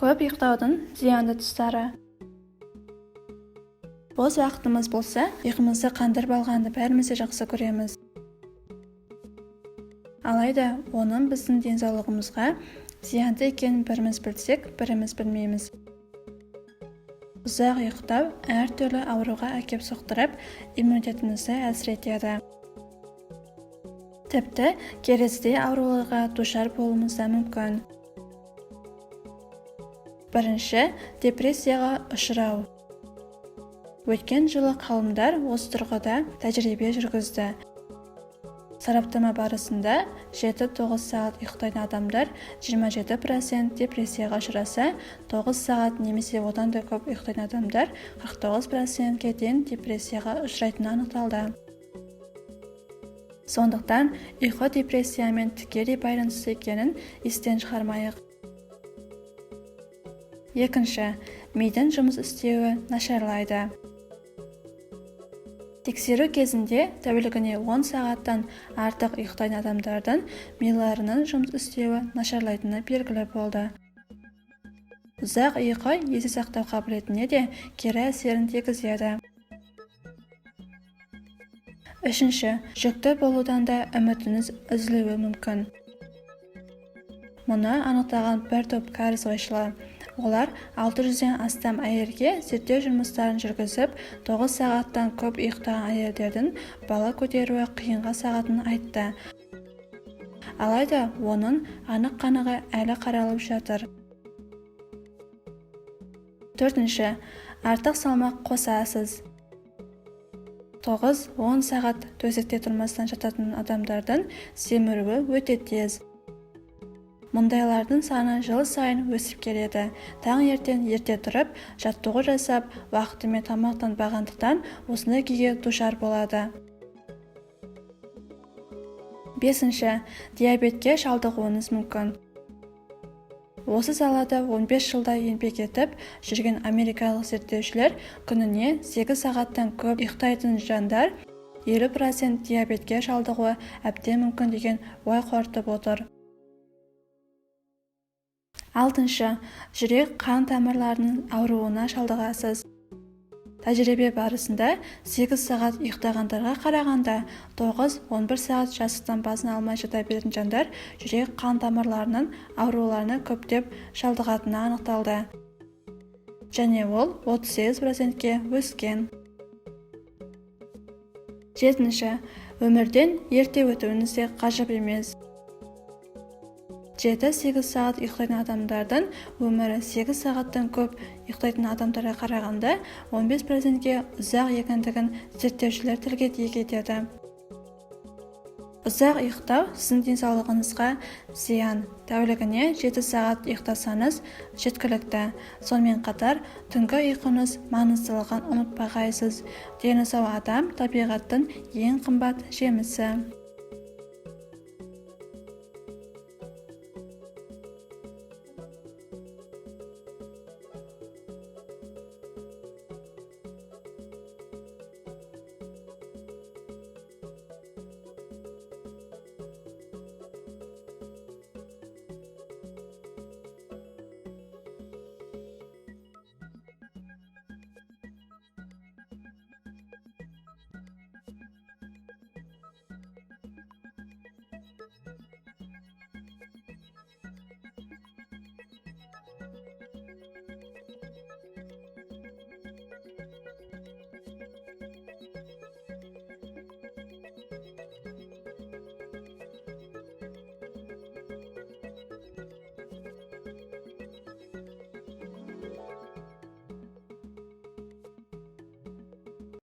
Көп ұйықтаудың зиянды тұстары. Бос уақытымыз болса, ұйқымызды қандырып алғанды бәріміз де жақсы көреміз. Алайда оның біздің денсаулығымызға зиянды екенін біріміз білсек, біріміз білмейміз. Ұзақ ұйықтау әртүрлі ауруға әкеп соқтырып, иммунитетімізді әлсіретеді. Тіпті керісті ауруларға душар болуымыз да мүмкін. Бірінші, депрессияға ұшырау. Өткен жылы ғалымдар осы тұрғыда тәжірибе жүргізді. Сараптама барысында 7-9 сағат ұйықтайтын адамдар 27% депрессияға ұшыраса, 9 сағат немесе одан да көп ұйықтайтын адамдар 49%-ке дейін депрессияға ұшырайтыны анықталды. Сондықтан ұйқы депрессиямен тікелей байланысты екенін естен шығармайық. Екінші, мидың жұмыс істеуі нашарлайды. Тексеру кезінде тәулігіне 10 сағаттан артық ұйықтайтын адамдардың миларының жұмыс істеуі нашарлайтыны белгілі болды. Ұзақ ұйқы есте сақтау қабілетіне де кері әсерін тигізеді. Үшінші, жүкті болудан да үмітіңіз үзілуі мүмкін. Мұны анықтаған бір топ кәріс ойшылы. Олар 600-ден астам әйелге зерттеу жұмыстарын жүргізіп, 9 сағаттан көп ұйықтаған әйелдердің бала көтеруі қиынға соғатынын айтты. Алайда оның анық-қанығы әлі қаралып жатыр. Төртінші, артық салмақ қосасыз. 9-10 сағат төсекте тұрмастан жататын адамдардың семіруі өте тез. Мұндайлардың саны жыл сайын өсіп келеді. Таңертең ерте тұрып, жаттығу жасап, уақытымен тамақтанбағандықтан осындай күйге душар болады. Бесінші, диабетке шалдығуыңыз мүмкін. Осы салада 15 жылдай еңбек етіп жүрген америкалық зерттеушілер күніне 8 сағаттан көп ұйықтайтын жандар 50% диабетке шалдығуы әбден мүмкін деген ой қорытып отыр. Алтыншы, жүрек қан тамырларының ауруына шалдығасыз. Тәжірибе барысында 8 сағат ұйықтағандарға қарағанда 9-11 сағат жастықтан басын алмай жата беретін жандар жүрек қан тамырларының ауруларына көптеп шалдығатыны анықталды. Және ол 38%-ке өскен. Жетінші, өмірден ерте өтуіңіз де ғажап емес. 7-8 сағат ұйықтайтын адамдардың өмірі 8 сағаттан көп ұйықтайтын адамдарға қарағанда 15%-ке ұзақ екендігін зерттеушілер тілге тиек етеді. Ұзақ ұйықтау сіздің денсаулығыңызға зиян. Тәулігіне 7 сағат ұйықтасаңыз жеткілікті. Сонымен қатар түнгі ұйқыңыз маңыздылығын ұмытпағайсыз. Дені сау адам табиғаттың ең қымбат жемісі.